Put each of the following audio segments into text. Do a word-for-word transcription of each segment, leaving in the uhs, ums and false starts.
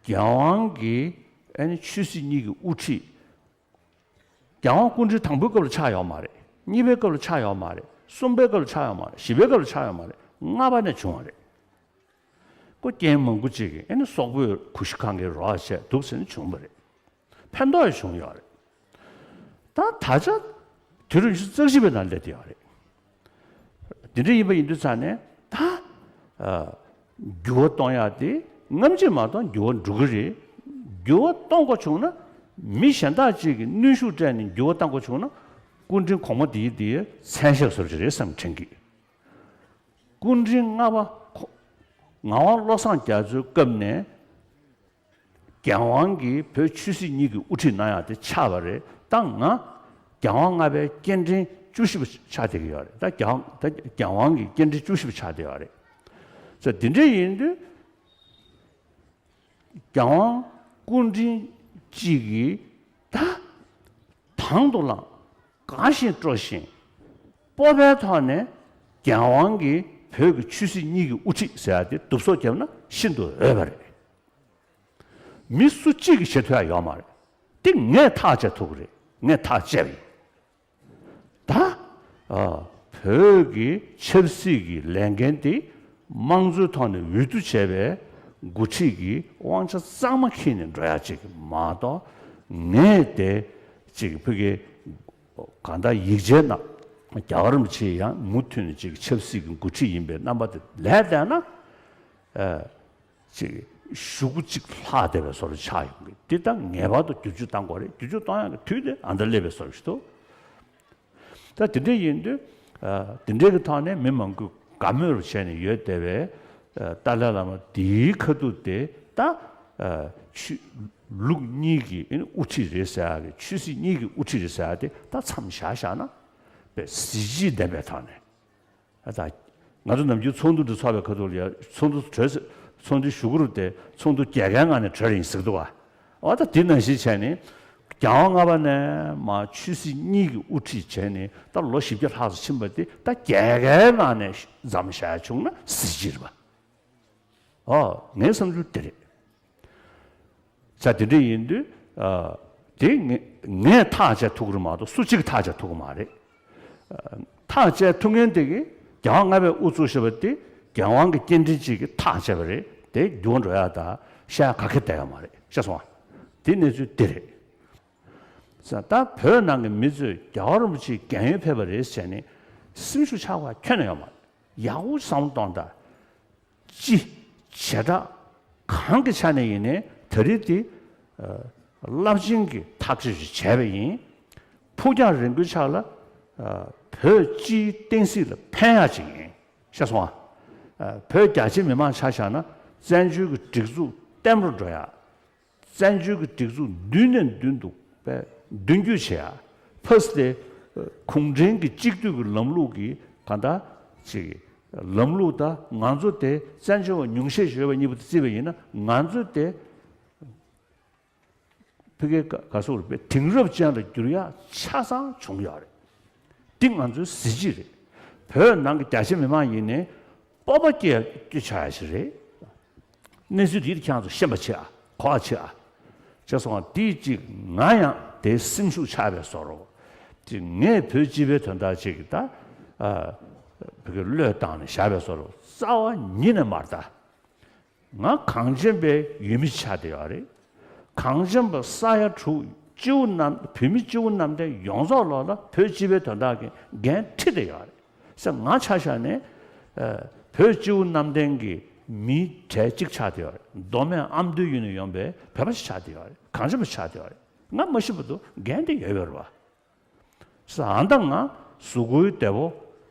རྒྱལ་དབང་གི་ཨ་ནི་ཆོས་སྲིད་གཉིས་ཀྱི་དབུ་ཁྲིད། རྒྱལ་དབང་སྐུ་ཕྲེང་དང་པོའི་སྐབས་ལ་ཆགས་ཡོད་མ་རེད། གཉིས་པའི་སྐབས་ལ་ཆགས་ཡོད་མ་རེད། གསུམ་པའི་སྐབས་ལ་ཆགས་ཡོད་མ་རེད། བཞི་པའི་སྐབས་ལ་ཆགས་ཡོད་མ་རེད། ལྔ་པ་ནས་བྱུང་བ་རེད། ཁོ་རྐྱེན་མང་པོ་ཅིག་གིས་ཨ་ནི་སོག་པོས་གུ་ཤྲི་ཁང་གི་རོགས་བྱས་འདུག་ཟེར་ནས་བྱུང་བ་རེད། ཕན་ཐོགས་ཡང་བྱུང་ཡོད་རེད། ད་ད་ཆ་དུས་རབས་ཉི་ཤུ་རྩ་བཞི་པའི་ནང་སླེབས་བསྡད་ཡོད་རེད། འདི་འདྲ་ཡིན་པ་ཡིན་དུས་ཙང་ནས་ད་ཨ་འགྱུར་བ་གཏོང་ཡག་དེ་སྔ་ཕྱི་མ་གཏོགས་འགྱུར་བ་འགྲོ་གི་རེད། འགྱུར་བ་གཏོང་དགོས་བྱུང་ན། མི་གཞན་དག་ཅིག་གིས་གནོན་ཤུགས་སྤྲད་ནས་འགྱུར་བ་གཏོང་དགོས་བྱུང་ན། སྐུ་ཕྲེང་གོང་མ་དེའི་དེའི་མཚན་ཞབས་བཟོ་རྒྱུ་རེད་བསམ་དྲན་གི། སྐུ་ཕྲེང་ལྔ་པ་ཁོ་ངག་དབང་བློ་བཟང་རྒྱ་མཚོའི་སྐབས་ནས་རྒྱལ་དབང་གིས་བོད་ཆོས་སྲིད་གཉིས་ཀྱི་དབུ་ཁྲིད་གནང་ཡག་དེ་ཆགས་པ་རེད། ད་ང་རྒྱལ་དབང་ལྔ་པའི་སྐྱེ་ཕྲེང་བཅུ་བཞི་པ་ཆགས་བསྡད་ཀྱི་ཡོད་རེད། ད་རྒྱལ་དབང་ད་རྒྱལ་དབང་གི་སྐྱེ་ཕྲེང་བཅུ་བཞི་པ་ཆགས་བསྡད་ཡོད་རེད། ཙང་དེ་འདྲ་ཡིན་དུས། རྒྱལ་དབང་སྐུ་ཕྲེང་གཅིག་གིས་ད་དང་དུ་བླངས། དགའ་བཞིན་སྤྲོ་བཞིན་སྤོབས་པའི་ཐོག་ནས་རྒྱལ་དབང་གིས་བོད་ཀྱི་ཆོས་སྲིད་གཉིས་ཀྱི་དབུ་ཁྲིད་ཟེར་ཡ་དེ་བསྡུ་གསོག་བརྒྱབ་ན་ཤིན་ཏུ་འོས་པ་རེད། མི་སུ་གཅིག་གིས་བྱེད་ཐུབ་ཡ་ཡོད་མ་རེད། དེ་ངས་ཐག་བཅད་ཐུབ་ཀྱི་རེད། ངས་ཐག་བཅད་པ་ཡིན། ད་ཨ་བོད་ཀྱི་ཆབ་སྲིད་ཀྱི་ལས་འགན་དེ་དམངས་གཙོའི་ཐོག་ནས་འོས་བསྡུ་བྱས་པའི་འགོ་ཁྲིད་ཀྱི་དབང་ཆ་གཙང་མ་འཁྱེར་ནས་འགྲོ་ཡ་ཅིག་མ་གཏོགས། ངས་དེ་ཅིག་ཕ་གི་གང་ལྟར་ཡིག་ཆའི་ནང་རྒྱལ་བ་རིན་པོ་ཆེ་ཡང་མུ་མཐུད་ནས་ཅིག་ཆབ་སྲིད་ཀྱི་འགོ་ཁྲིད་ཡིན་པའི་རྣམ་པ་དེ་ལས་བསྡད་ན། ཨ། ཅིག་གཞུག་གུ་གཅིག་ལྷག་བསྡད་པའི་བཟོ་འདྲ་ཆགས་ཡོང་གི། འདི་ད་ངེས་པར་དུ་བསྒྱུར་བཅོས་གཏང་དགོས་རེད། བསྒྱུར་བཅོས་གཏོང་ཡག་གི་དུས་དེ་ཨ་མདའ་སླེབས་པའི་བཟོ་འདྲ་ཞིག་འདུག་ད་དེ་འདྲ་ཡིན་དུས། ཨ། དེ་འདྲའི་གི་ཐོག་ནས་མི་མང་པོས་དགའ་མོས་རུ་བྱས་ནས་ཡོད་བསྡད་པའི། ཨ། ཏཱ་ལའི་བླ་མ་འདིའི་ཁ་ཐུག་དེ་ད། ཨ། ཆོས་ལུགས་གཉིས་ཀྱི་དབུ་ཁྲིད་རེད་ཟེར་ཡག་གི། ཆོས་སྲིད་གཉིས་ཀྱི་དབུ་ཁྲིད་རེད་ཟེར་ཡག་དེ་ད་མཚམས་བཞག་བཞག་ན། དཔེ་གཟི་བརྗིད་ལྡན་པའི་ཐོག་ནས། ཨ། ད་ང་ཚོ་ནམ་རྒྱུན་ཚོགས་འདུ་འདི་ཚོགས་པའི་ཁ་ཐུག་ལ་ཡ། ཚོགས་འདུ་གྲོལ་ཚེ། ཚོགས་འདུ་ཞུ་གི་རེད་དེ། ཚོགས་འདུ་རྒྱལ་ཁའི་ངང་ནས་གྲོལ་ཡིན་ཟེར་གི་འདུག་ག་འོ་ད་དེ་ནང་བཞིན་བྱས་ནས། རྒྱལ་དབང་ལྔ་པ་ནས་མར་ཆོས་སྲིད་གཉིས་ཀྱི་དབུ་ཁྲིད་བྱས་ནས་ད་ལོ་བཞི་བརྒྱ་ལྷག་ཙམ་ཕྱིན་པ་དེ། ད་རྒྱལ་ཁའི་ངང་ནས་མཚམས་བཞག་བྱུང་ན་གཟི་བརྗིད་རེད་པ། ཨོ། ངའི་བསམ་ཚུལ་དེ་རེད། ཙང་དེ་འདྲ་ཡིན་དུས། ཨ། དེ་ངས་ངས་ཐག་བཅད་ཐུབ་ཀྱི་རེད་མ་གཏོགས་སུ་གཅིག་གིས་ཐག་བཅད་ཐུབ་ཀྱི་མ་རེད། ཨ། ཐག་བཅད་ཐུབ་མཁན་དེ་གིས་རྒྱལ་དབང་ལྔ་པས་དབུ་བཙུགས་བཞག་པ་དེ་རྒྱལ་དབང་གི་སྐྱེ་ཕྲེང་གཅིག་གིས་ཐག་བཅད་པ་རེད། དེ་འགྱུར་བ་འགྲོ་ཡག་ད་བཤད་ཡག་ག་གེ་བསྡད་ཡོད་མ་རེད། ཤེས་སོང་ང་། དེ་གནས་ཚུལ་དེ་རེད། ཙང་ད་བོད་ནང་གི་མི་ཚོས་རྒྱལ་བ་རིན་པོ་ཆེ་རྒན་ཡོལ་ཕེབས་པ་རེད་ཟེར་ནས་སེམས་ཤུགས་ཆག་པ་ཁྱོན་ནས་ཡོད་མ་རེད། ཡག་པོ་བསམ་བློ་གཏོང་དང་། སྤྱི་བྱེ་བྲག་གང་གི་ཆ་ནས་ཡིན་ནའི་ད་རེས་དེ། ཨ། རླབས་ཆེན་གྱི་ཐག་གཅོད་ཅིག་བྱས་པ་ཡིན། ཕུགས་རྒྱང་རིང་པོའི་ཆ་ལ། ཨ། བོད་སྤྱིའི་བསྟན་སྲིད་ལ་ཕན་ཡག་ཅིག་ཡིན། ཤེས་སོང་ང་། ཨ། བོད་རྒྱ་ཆེ་མི་མང་ཆ་བཞག་ན་བཙན་བྱོལ་གྱི་སྒྲིག་འཛུགས་བརྟན་པོར་འགྲོ་ཡག་བཙན་བྱོལ་གྱི་སྒྲིག་འཛུགས་མདུན་ནས་མདུན་དུ་དཔེ་མདུན་སྐྱོད་བྱེད་ཡ། ཕ་སི་དེ་གུང་ཁྲན་གྱི་གཅིག་སྡུད་ཀྱི་ལམ་ལུགས་ཀྱི་གང་ལྟར་ཅིག་ལམ་ལུགས་དང་། ང་ཚོ་དེ་བཙན་བྱོལ་བ་ཉུང་ཤས་ཤིག་ཡོད་པ་གཉིས་པོ་དེ་བརྩིས་པ་ཡིན་ན། ང་ཚོ་དེ་ཕ་གི་ག་ག་སོགས་རེད་པས། དེང་རབས་ཅན་ལ་འགྱུར་ཡ་ཆ་ཚང་བྱུང་ཡོད་རེད། འདི་ང་ཚོའི་གཟི་བརྗིད་རེད། བོད་ནང་གི་རྒྱ་ཆེ་མི་མང་ཡིན་ནའི་སྤོབས་པ་སྐྱེ་སྐྱེ་ཆོག་ཡ་ཞིག་རེད། གནས་ཚུལ་འདི་ཁྱེད་རང་ཚོ་ཤེས་པ་བྱེད་ཨ། གོ་བ་བྱེད་ཨ། བྱས་སོང་ང་། དེ་གཅིག་ང་ཡང་དེ་སེམས་ཤུགས་ཆག་པའི་བཟོ་འདྲ། དེ་ངས་བོད་སྤྱི་པའི་དོན་དག་ཅིག་གི་ད། ཨ། བོད་ཀྱི་བློས་བཏང་ནས་བཞག་པའི་བཟོ་འདྲ། རྩ་བ་ཉིད་ནས་མ་རེད་ད། ང་གངས་ཅན་པའི་ཡུལ་མི་ཆགས་བསྡད་ཡོད་རེད། གངས་ཅན་པ་ས་ཡ་དྲུག་སྤྱི་བོ་གནམ། བོད་མི་སྤྱི་བོ་གནམ་བསྟན་ཡོངས་རྫོགས་ལོག་ལ་བོད་སྤྱི་པའི་དོན་དག་གི་འགན་འཁྲི་བསྡད་ཡོད་རེད་ཟེར། ང་ཆ་བཞག་ནས། ཨ། བོད་སྤྱི་བོ་གནམ་བསྟན་གྱི་མིའི་གྲས་གཅིག་ཆགས་བསྡད་ཡོད་རེད། མདོ་སྨད་ཨ་མདོའི་ཡུལ་ནས་ཡོང་པའི་བོད་པ་ཞིག་ཆགས་བསྡད་ཡོད་རེད། གངས་ཅན་པ་ཆགས་བསྡད་ཡོད་རེད། ང་མ་ཤི་བར་དུ་འགན་དེ་ཡོད་པ་རེད་བ། ཟེར། ཨ། ད་ང་གཟུགས་པོའི་བདེ་པོ་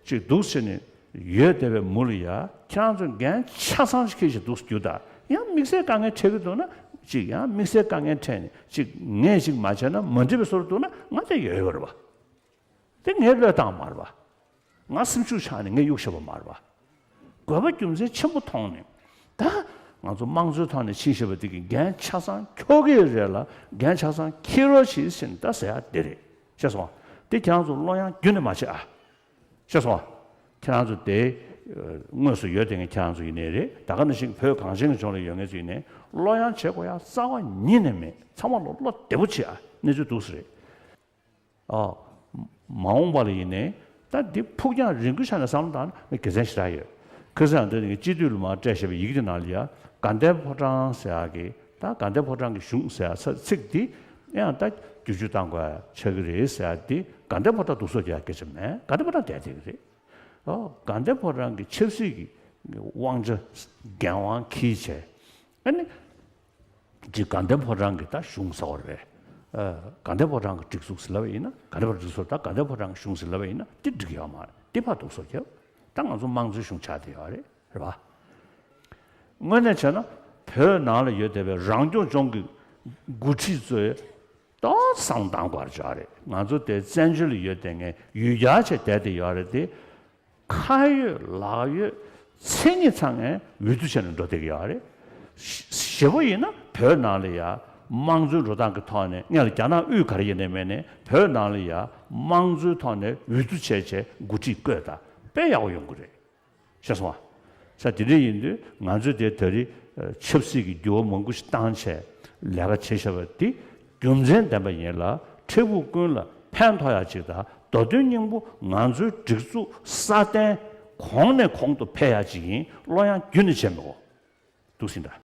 ཅིག་འདུག་ཟེར་ནས་ཡོད་བསྡད་པའི་མུ་ལ་ཡ། ཁྱེད་རང་ཚོ་འགན་ཆ་ཚང་ཞིག་འཁྱེར་ཞིག་འདུག་རྒྱུ་ད། ཡང་དམིགས་བསལ་དཀའ་ངལ་འཕྲད་ཀྱི་འདུག་ན་ཅིག་ཡང་དམིགས་བསལ་དཀའ་ངལ་འཕྲད་ནས་ཅིག་ངས་ཅིག་མ་བྱས་ན་མ་འགྲིག་པའི་བཟོ་འདྲ་འདུག་ན། ང་དེ་ཡོད་ཡོད་རེད་བ། དེ་ངས་བློས་བཏང་མ་རེད་བ། ང་སེམས་ཤུགས་ཆག་ནས་ངས་གཡུག་བཞག་པ་མ་རེད་བ། དགོས་པ་རྒྱུ་མཚན་ཆེན་པོ་མཐོང་ནས། ད་ང་ཚོ་དམངས་གཙོའི་ཐོག་ནས་ཕྱིན་བཞག་པ་དེ་གི་འགན་ཆ་ཚང་འཁྱོག་གི་རེད་ལ། འགན་ཆ་ཚང་འཁྱེར་རོགས་བྱེད་ཟེར་ནས་ད་ཟེར་ཡ་དེ་རེད། ཤེས་སོང་ང་། དེ་ཁྱེད་རང་ཚོ་བློ་ཡང་རྒྱུན་ནས་མ་བྱེད་ཨ། ཤེས་སོང་ང་། ཁྱེད་རང་ཚོ་དེ་ དངོས་སུ་ཡོད་བསྡད་མཁན་ཁྱེད་རང་ཚོ་ཡིན་ནའི་རེད། ད་ག་ནང་བཞིན་བོད་གངས་ཅན་གྱི་ལྗོངས་ལ་ཡོད་མཁན་ཚོ་ཡིན་ནའི་བློ་ཡང་བྱེད་དགོས་ཡ་རྩ་བ་ཉིད་ནས་མེད། ཚང་མ་ལོ་བློ་བདེ་པོ་བྱེད་ཨ། གནས་ཚུལ་འདུག་སེ་རེད། ཨ། མ་འོངས་པ་ལ་ཡིན་ནའི་ད་འདི་ཕུགས་རྒྱང་རིང་པོའི་ཆ་ནས་བསམ་བློ་བཏང་ན་དགེ་མཚན་ཞེ་དྲག་ཡོད། ཁ་སང་འདི་ནི་སྤྱི་འཐུས་ལ་མར་སྤྲད་བཞག་པའི་ཡི་གེ་དེ་ནང་ལ་ཡ་དགའ་ལྡན་ཕོ་བྲང་ཟེར་ཡག་གི། ད་དགའ་ལྡན་ཕོ་བྲང་གི་གཞུང་ཟེར་ཡག་ཚིག་འདི་ཡང་ད་བསྒྱུར་བཅོས་བཏང་དགོས་ཆགས་ཀྱི་རེད་ཟེར་ཡག་འདི། དགའ་ལྡན་ཕོ་བྲང་སྡུག་སོ་རྒྱག་སྐད་ཆ་མེད། དགའ་ལྡན་ཕོ་བྲང་བསྡད་བསྡད་ཀྱི་རེད། ཨོ། དགའ་ལྡན་ཕོ་བྲང་གི་ཆབ་སྲིད་ཀྱི་དབང་ཆ་འགན་དབང་འཁྱེར་བྱས། ཨ་ནི། ཅིག་དགའ་ལྡན་ཕོ་བྲང་གི་ད་གཞུང་ཟེར་བ་རེད། ཨ། དགའ་ལྡན་ཕོ་བྲང་གི་སྒྲིག་འཛུགས་ཟེར་ལབ་པ་ཡིན་ན། དགའ་ལྡན་ཕོ་བྲང་སྒྲིག་འཛུགས་ད་དགའ་ལྡན་ཕོ་བྲང་གི་གཞུང་ཟེར་ལབ་པ་ཡིན་ན་དེ་འགྲིག་ཡོད་མ་རེད། དེ་ཕར་སྡུག་སོ་རྒྱབ། ད་ང་ཚོ་དམངས་གཙོའི་གཞུང་ཆགས་བསྡད་ཡོད་རེད། རེད་པ། དངོས་གནས་བྱས་ན་བོད་ནང་ལ་ཡོད་བསྡད་པའི་རང་སྐྱོང་ལྗོངས་ཀྱི་འགོ་ཁྲིད་ཚོས་ཏོག་ཙམ་བསམ་བློ་གཏོང་དགོས་ཡ་ཅིག་ཡོད་རེད། ང་ཚོ་དེ་བཙན་བྱོལ་ལ་ཡོད་བསྡད་མཁན་ཡུལ་གྱར་བྱས་བསྡད་བསྡད་ཡོད་རེད་དེ། ཁ་ཡོད་ལག་ཡོད་མཚན་ཉིད་ཚང་མས་འོས་བསྡུ་བྱས་ནས་འགྲོ་བསྡད་ཀྱི་ཡོད་རེད། ཞེ་པོ་ཡིན་ན་བོད་ནང་ལ་ཡ་དམངས་གཙོའི་འགྲོ་སྟངས་ཀྱི་ཐོག་ནས། སྔོན་ལ་རྒྱ་ནག་དབུས་ག་རེ་ཡིན་ནའི་མེད་ནའི་བོད་ནང་ལ་ཡ་དམངས་གཙོའི་ཐོག་ནས་འོས་བསྡུ་བྱས་བྱས་འགོ་ཁྲིད་བསྐོས་ད་དཔེ་ཡག་པོ་ཡོང་གི་རེད། ཤེས་སོང་ཨ། ས་དེ་འདྲ་ཡིན་དུས་ང་ཚོས་དེ་ད་རེས་ཆབ་སྲིད་ཀྱི་འགྱུར་བ་མང་པོ་ཞིག་བཏང་བྱས་ལས་ཀ་བྱས་བཞག་པ་འདི་རྒྱུ་མཚན་ལྡན་པ་ཡིན་ལ། འཕྲལ་ཕུགས་ཀུན་ལ་ཕན་ཐོགས་ཡ་ཅིག་དང་། མདོ་དོན་སྙིང་པོ་ང་ཚོའི་སྒྲིག་འཛུགས་སྲ་བརྟན་གོང་ནས་གོང་དུ་འཕེལ་ཡ་ཅིག་ཡིན། བློ་ཡང་རྒྱུན་ནས་བྱས་མི་དགོས། འདུག་སེ་འདྲ།